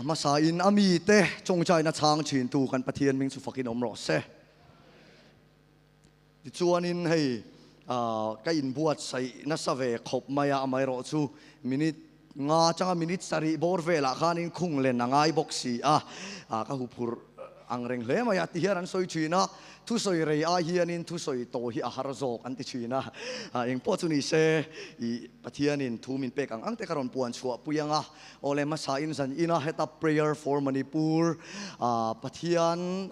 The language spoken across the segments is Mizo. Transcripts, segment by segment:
A hmasa in a mite tawngtaina chhang thintu kan Pathian hming chu fakin awm rawh se. Tichuanin hei ka inbuatsaih nasa ve khawp mai a, amaherawhchu minute nga changa minute sarih bawr velah khanin khung len a ngai bawk si a, ka huphurh ang reng hle mai a ti hian an sawi thin a. Thusawi rei ai hianin thusawi tawh hi a har zawk an ti thin a, engpawh chu ni se i Pathianin thu min pek ang ang te ka rawn puan chhuah pui ang a, awle hmasa in zan ina heta prayer for Manipur Pathian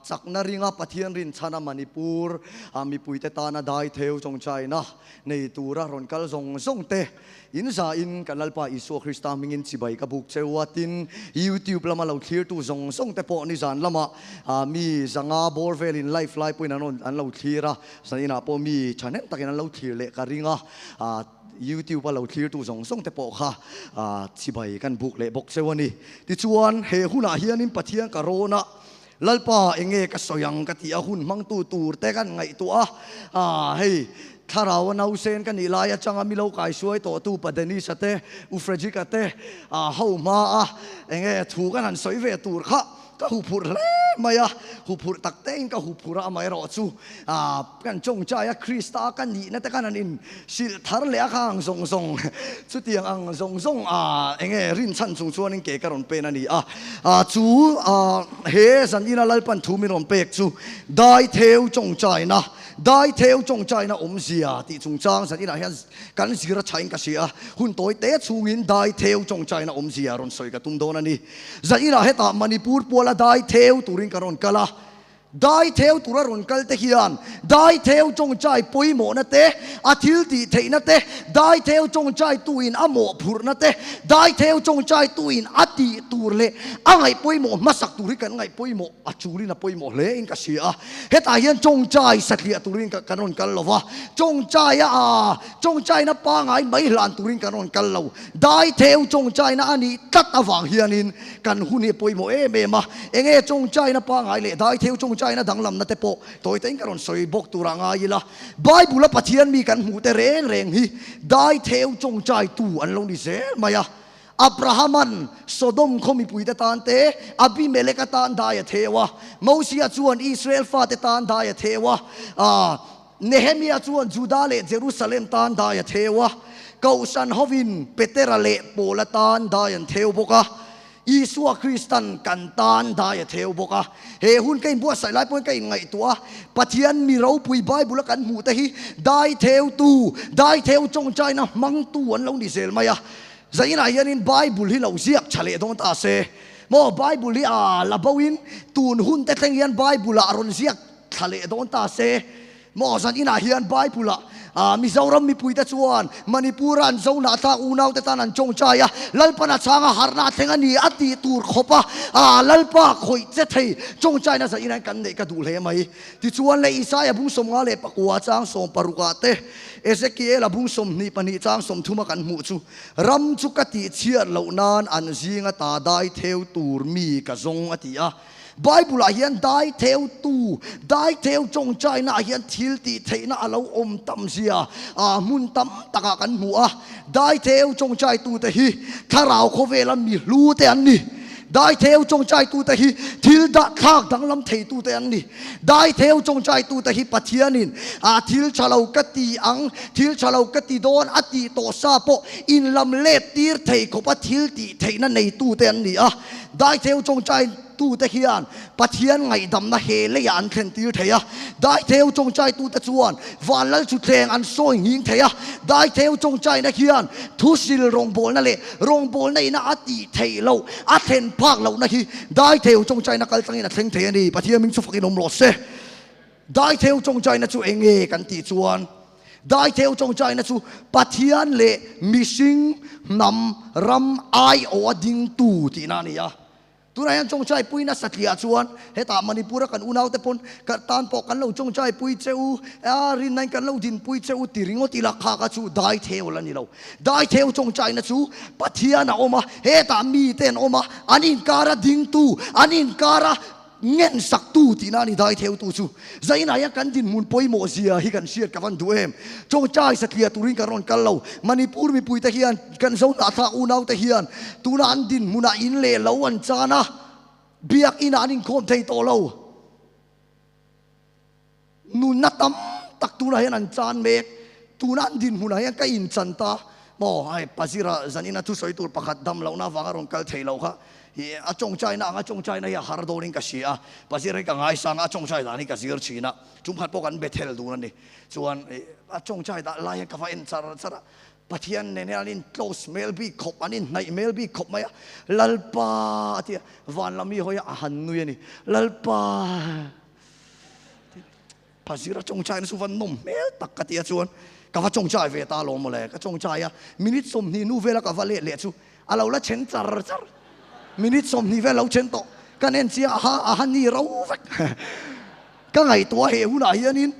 chakna ringa Pathian rinchhana Manipur mipuite tana dai theu chawngchaina nei tura rawn kal zawng zawng te In zain kan Lalpa Isua Krista hmingin chibai ka buk cheu a, tin, YouTube lama lo thlirtu zawng zawng te pawh nizan lama mi zanga bawr velin live lai pawhin an rawn an lo thlir a, zaninah pawh mi thahnem takin an lo thlir leh ka ring a, YouTube a lo thlirtu zawng zawng te pawh kha chibai kan buk leh bawk cheu a ni. Tichuan, he hunah hianin Pathian ka rawn a, Lalpa, enge ka sawi ang ka tih a hun hmangtu tur te kan ngaihtuah a, hei Thlarau a nausen ka nih lai atanga mi lo kaisuai tawhtu Pa Dennis-a te, U Frederick-a te ho hma a enge thu kan han sawi ve tur kha ka huphurh hle mai a, huphurh tak tein ka huphurh a, amaherawhchu kan tawngtai a Krista ka nihna te khan an in Silh thar leh a kha ang zawng zawng, chutiang ang zawng zawng a enge rinchhan chung chuanin ke ka rawn pen a ni a. Chu he zan ina Lalpan thu min rawn pek chu Dai Theu Tawngtaina, Dai Theu Tawngtaina awmzia tih chungchang zan inah hian kan zir a thain ka hria a. Hun tawi te chhungin Dai Theu Tawngtaina awmzia rawn sawi ka tum dawn a ni. Zan inah hetah Manipur puala Dai Theu turin ka rawn kal a. Dai theu tura rawn kal te hian dai theu tawngtai pawimawhna te, a thil tih theihna te, dai theu tawngtai tuin a mawhphurhna te, dai theu tawngtai tuin a tih tur leh a ngaih pawimawh hmasak tur hi kan ngaih pawimawh a chulin a pawimawh hle in ka hria a. Hetah hian tawngtai satliah turin kan rawn kal lo va, tawngtaia a tawngtaina pangai mai hlan turin kan rawn kal lo. Dai theu tawngtaina a nih tlat avang hianin Kan hun hi a pawimawh em em a, enge tawngtaina pangai leh daitheu tawngtaina danglamna te pawh tawi tain ka rawn sawi bawk turah ngai ila. Bible a Pathian mi kan hmuh te reng reng hi daitheu tawngtaitu an lo ni zel mai a. Abrahaman Sodom khaw mipuite tan te, Abimeleka tan dai a theu a, Mosia chuan Israel fate tan dai a theu a, Nehemia chuan Juda leh Jerusalem tan dai a theu a, Kohhran hovin Petera leh Paula tan dai an theu bawk a, Isua Kristan kan tan dai a theu bawk a. He hun ka inbuatsaih lai pawhin ka inngaihtuah a, Pathian mi ropui Bible-a kan hmuh te hi dai theutu, dai theu tawngtaina hmangtu an lo ni zel mai a. Zainah hianin Bible hi lo ziak tha leh dawn ta se maw? Bible hi a la boin tun hun te thleng hian Bible-ah rawn ziak Thla leh dawn ta se, maw zan inah hian Bible ah Mizoram mipuite chuan Manipur a an zo hnahthlak unaute tan an tawngtai a, Lalpan a chhang a harhna a thleng a ni a tih tur khawp a Lalpa khawih che thei tawngtaina zan inah hian kan neih ka duh hle mai. Tichuan le Isaia bung 59 chang 60 ah te Ezekiel a bung 22 chang 30 a kan hmuh chu ram chu ka tihchhiat loh nan an zinga ta dai theu tur mi ka zawng a ti a. Bible ah hian dai theu tu, dai theu tawngtaina ah hian thil tih theihna a lo awm tam zia hmun tam takah kan hmu a. Dai theu tawngtai tute hi thlarau khawvela mi hlu te an ni. Dai theu tawngtai tute hi thil dah thlak danglam thei tute an ni. Dai theu tawngtai tute hi Pathianin thil tha lo ka ti ang, thil tha lo ka ti dawn a tih tawh sa pawh inlam let tir thei khawpa thil tih theihna nei tute an ni a. Daitheu tawngtai tute hian Pathian ngaihdamna he leiah an thlen tir thei a. Daitheu tawngtai tute chuan vanlal thutthleng an sawi nghing thei a. Daitheu tawngtaina hian thusil rawngbawlna leh rawngbawlna ina a tih theih loh, a thlen phak lohna hi Daitheu tawngtaina kaltlangin a thleng thei a ni. Pathian hming chu fakin awm rawh se. Daitheu tawngtaina chu eng nge kan tih chuan Daitheu tawngtaina chu Pathian leh mihring hnam ram aiawha dingtu tihna a ni a. Tunah hian tawngtai pui nasa tliah chuan hetah Manipur-a kan unaute pawn ka tan pawh kan lo tawngtai pui che u, a rinnain kan lo dinpui che u ti ringawt ila kha kha chu Daitheu la ni lo. Daitheu tawngtaina chu Pathian a awm a, hetah mite an awm a, an inkara dingtu, an inkara. ngen sak tu tihna a ni dai theu tu chu. Zainah hian kan dinhmun pawimawh zia hi kan hriat ka van duh em. Chawngchai satliah turin kan rawn kal lo. Manipur mipuite hian kan Zohnahthlak unaute hian tuna an dinhmunah in leh lo an chan a, biakinah an inkhawm thei tawh lo. Nunna tam tak tunah hian an chan mek. Tuna an dinhmunah hian ka inchan ta maw? Hei Pazira zanina thusawi tur pakhat dam lohna avanga rawn kal thei lo kha hi a tawngtaina anga tawngtaina hi a har dawnin ka hria a. Pazira hi ka ngaisang a, a tawngtai dan hi ka zir thin a. Tumkhat pawh kan Bethel dun a ni. Chuan a tawngtai dah lai hian ka va en char char a. Pathian nen hian an in close hmel bik khawp, an inhnaih hmel bik khawp mai a. Lalpa a ti a, van lam hi hawi a, a han nui a ni. Lalpa. Phazira chawngchai na chu va nawm hmel tak ka ti a chuan ka va chawngchai ve ta alawm mawle ka chawngchai a minute 20 nu vela ka va leh leh chu a lo la then char char minute 20 vel lo then tawh kan en chiang aha aha ni ro vek ka ngaihtuah he hunah hianin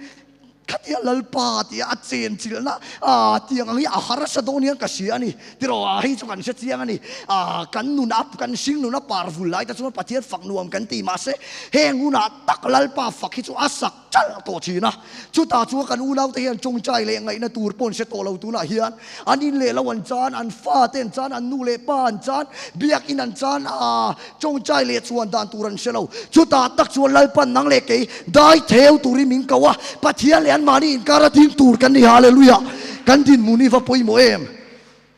Khatia Lalpa tia a chen chilhna a tiang ang hi a harsa dawn hian ka hria a ni. Tiraw a hei chu kan hre chiang a ni. A kan nun a kan hring nun a par vul lai te chuan Pathian fak nuam kan ti mahse heng hunah tak Lalpa fak hi chu a sak chalh tawh thin a. Chutah chuan kan unaute hian tawngtai leh ngaihna tur pawh an hre tawh lo tunah hian an in leh lo an chan, an fate an chan, an nu leh pa an chan, biakinn an chan a Chawngchai leh chuan dan tur an hre lo. Chutah tak chuan Lalpan nang leh kei dai theu turin min ko a, Pathian leh anmahni inkar a ding tur kan ni. Hallelujah! Kan dinhmun hi va pawimawh em?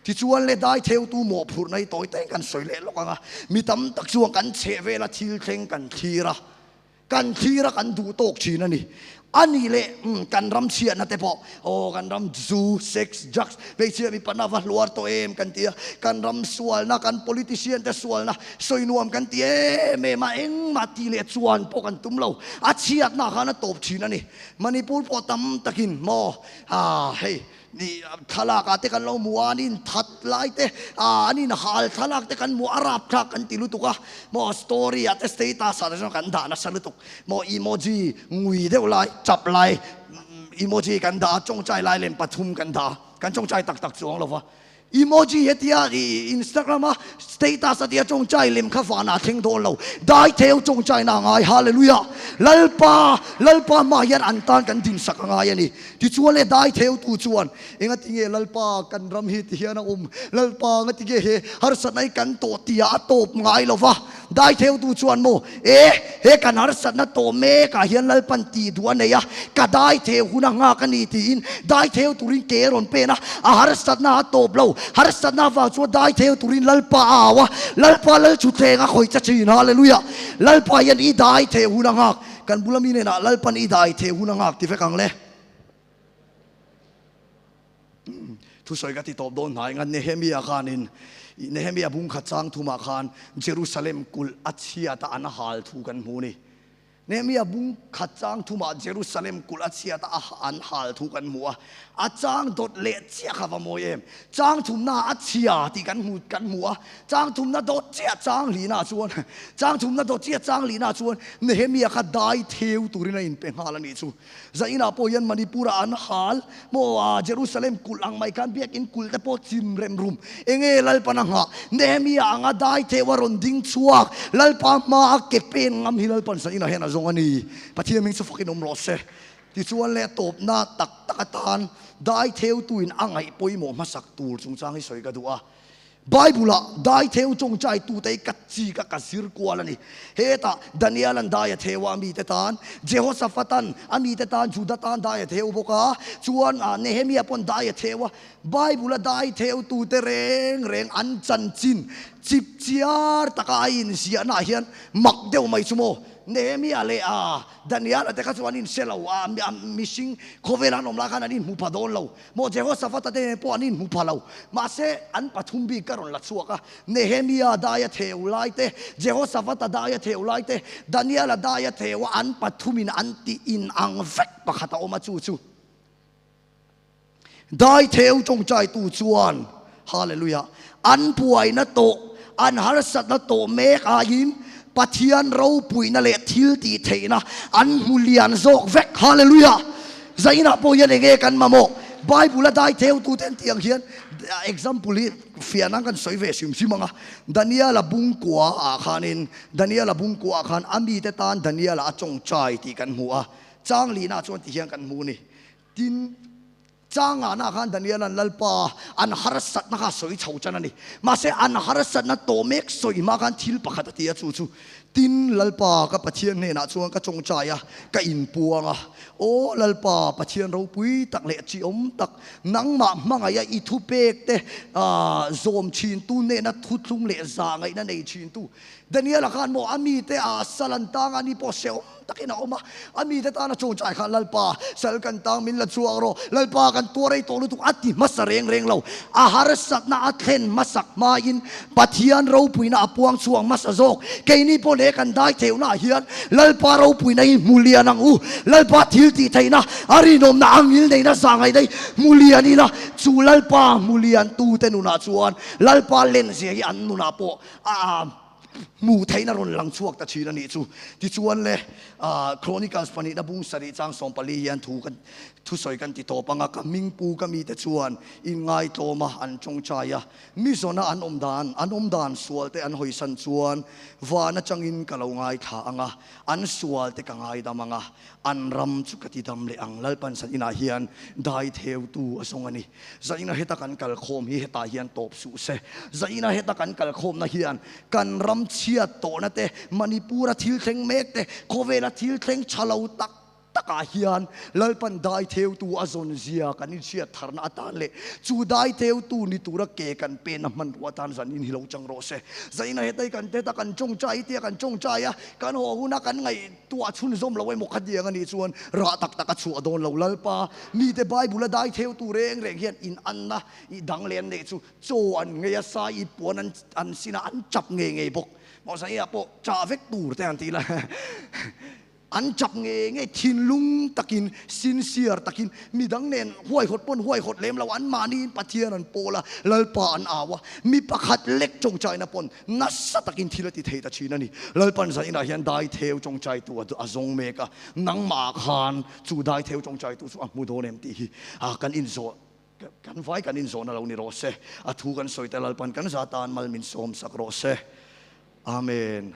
Tichuan le dai theutu mawhphurhna hi tawi teng kan sawi leh lawk ang a, mi tam tak chuan kan chheh vela thil thleng kan thlir a. Kan thlir a kan duh tawk thin a ni. A nih leh umm kan ram chhiatna te pawh aw kan ram zu, sex, drugs, hmeichhia mipa na va hluar tawh em kan ti a, kan ram sualna, kan politician te sualna sawi nuam kan ti em em a, engmah tih leh chuan pawh kan tum lo. A chhiatna khan a tawp thin a ni. Manipur pawh tam takin maw ah hei Ni thlalak ah te kan lo hmu a, an in that lai te, an in hal thlalak te kan hmu a, rapthlak kan ti lutuk a, maw story ah te status ah te chuan kan dah nasa lutuk, maw emoji ngui deuh lai, chap lai emoji kan dah a, tawngtai lai lem pathum kan dah a, kan tawngtai tak tak chuang lo va, emoji hetia Instagram a status a tia tawngtai lem kha vanah thleng dawn lo, dai theu tawngtai na a ngai, hallelujah, Lalpa, Lalpa hmaah hian an tan kan dinsak a ngai a ni. Tichuan le dai theutu chuan, Engati nge Lalpa kan ram hi ti hian a awm? Lalpa ngati nge he harsatna hi kan tawh tia a tawp ngai lo va? Dai theutu chuan maw, E, he kan harsatna tawh mekah hian Lalpan tih duh a nei a, ka dai theu hun a nghak a ni tiin dai theu turin ke a rawn pen a, a harsatna a tawp lo. Harsatna avang chuan dai theu turin Lalpa a au a, Lalpa Lalchuthleng a khawih cha thin. Hallelujah! Lalpa hian i dai theu hun a nghak. Kan bula mi hnenah Lalpan i dai thei hun a nghak ti vek ang le. Thusawi ka ti tawp dawn hnai nga Nehemia khanin Nehemia bung khat chang thumah khan Jerusalem kulh a chhiat a an hal thu kan hmu ni. Nehemia bung khat chang thumah Jerusalem kulh a chhiat a an hal thu kan hmu a. A chang dawt leh chiah kha va mawi em. Chang thumna a chhia tih kan hmu kan hmu a. Chang thumna dawt chiah chang lihna chuan chang thumna dawt chiah chang lihna chuan Nehemia kha dai theu turin a inpe nghal a nih chu. Zainah pawh hian Manipur ah an hal maw a Jerusalem kulh ang mai khan biakin kulh te pawh chim rem rum enge Lalpan a nghah Nehemia anga dai theu a rawn ding chhuak Lalpa hma a ke pen ngam hi Lalpan zainah hian a zawng a ni. Pathian hming chu fakin awm rawh se. Tichuan leh tawpna tak tak atan dai theutuin a ngaih pawimawh hmasak tur chungchang hi sawi ka duh a. Bible-ah dai theu tawngtaitute hi ka chik a, ka zir kual a ni. Hetah Daniel-a'n dai a theu a, a mite tan, Jehoshaphat-a'n a mite tan, Juda tan dai a theu bawk a, chuan Nehemia paw'n dai a theu a. Bible-a dai theutute reng reng an chanchin chip chiar taka a inziahnaah hian mak deuh mai chu maw? Nehemia leh a Daniel-a te kha chu an inhre lo a, mihring khawvela an awm lai khan an inhmu pha dawn lo. Maw Jehoshaphat-a te nen pawh an inhmu pha lo. Mahse, an pathum bik ka rawn la chhuak a, Nehemia daia theu lai te, Jehoshaphat-a daia theu lai te, Daniel-a daia theu a an pathumin an tih inang vek pakhat a awm a, chu chu Dai theu tawngtaitu chuan, Hallelujah, an buaina tawh, an harsatna tawh mek aiin Pathian ropuina leh thil tih theihna an hmu lian zawk vek. Hallelujah! Zainah pawh hian enge kan mamawh? Bible a dai theu tu ten tiang hian example hi fiah nan kan sawi ve hrim hrim ang a. Daniel-a bung kua ah khanin Daniel-a bung kua ah khan a mite tan Daniel-a a tawngtai tih kan hmu a. Chang lihna chuan ti hian kan hmu a ni. Tin, changahna khan Daniel-a'n Lalpa an harsatna kha a sawi chho chan a ni. Mahse, an harsatna tawh mek sawi hma khan thil pakhat a ti a, chu chu, Tin, Lalpa ka Pathian hnenah chuan ka tawngtai a, ka inpuang a. Aw Lalpa, Pathian ropui tak leh chiawm tak, nangmah hmangaih a i thupek te zawm thintu hnena thuthlung leh zahngaihna nei thintu Daniel-a khan maw a mite a sal an tang a, ani pawh hrehawm takin a awm a, a mite tana chawngchai khan Lalpa, sal kan tang min la chhuak rawh, Lalpa kan tuar ei tawh lutuk a ti hmasa reng reng lo. A harsatna a thlen hmasak hmain Pathian ropuina a puang chhuak hmasa zawk. Keini pawh leh kan dai theihnaah hian Lalpa ropuina hi hmu lian ang u. Lalpa thil tih theihna, a rinawmna, a ngil neihna zahngaihna hi hmu lian ila, chu Lalpa hmu liantute nunah chuan Lalpa lenzia hi an nunah pawh A hmuh theihna rawn lang chhuak ta thin a nih chu. Tichuan le, Chronicles pahnihna bung sarih chang 14 hian thu kan thusawi kan ti tawp ang a, ka hmingpu ka mite chuan inngaihtlawm a an tawngtai a, mi zawna an awm dan, an awm dan sual te an hawisan chuan van atangin ka lo ngaithla ang a, an sual te ka ngaidam ang a, An ram chu ka ti dam leh ang. Lalpan zan inah hian dai theutu a zawng a ni. Zaina heta kan kal khawm hi hetah hian tawp suh se. Zaina heta kan kal khawmna hian kan ram chhiat tawhna te, Manipur-a thil thleng mek te, khawvela thil thleng tha lo tak takah hian Lalpan dai theutu a zawn zia kan inhriat tharna atan leh chu dai theutu ni tura ke kan penna hmanrua atan zan in hi lo chang rawh se. Zaina heta hi kan heta kan tawngtai tia kan tawngtai a, kan haw huna kan ngaih Tuah chhunzawm lo emaw khatiang a nih chuan rah tak tak a chhuah dawn lo. Lalpa, mite Bible a dai theu tu reng reng hian in anna i dang leh an neih chu chaw an ngei a, sai i puan an an sin a, an chap ngei ngei bawk. Mawhsaia pawh chah vek tur te an ti la. An chap ngei ngei thinlung takin, sincere takin, midang nen huaihawt pawn huaihawt lem lo, anmahniin Pathian an pawl a, Lalpa an au a, mi pakhat lek tawngtaina pawn Nasa takin thil a ti thei ta thin a ni. Lalpan zainah hian daitheu tawngtaitu a zawng mek a, nangmah khan chu daitheu tawngtaitu chu a hmu dawn em tih hi kan inzawh, kan vai kan inzawhna lo ni rawh se. A thu kan sawi te Lalpan kan za tan mal min sawm sak rawh se. Amen.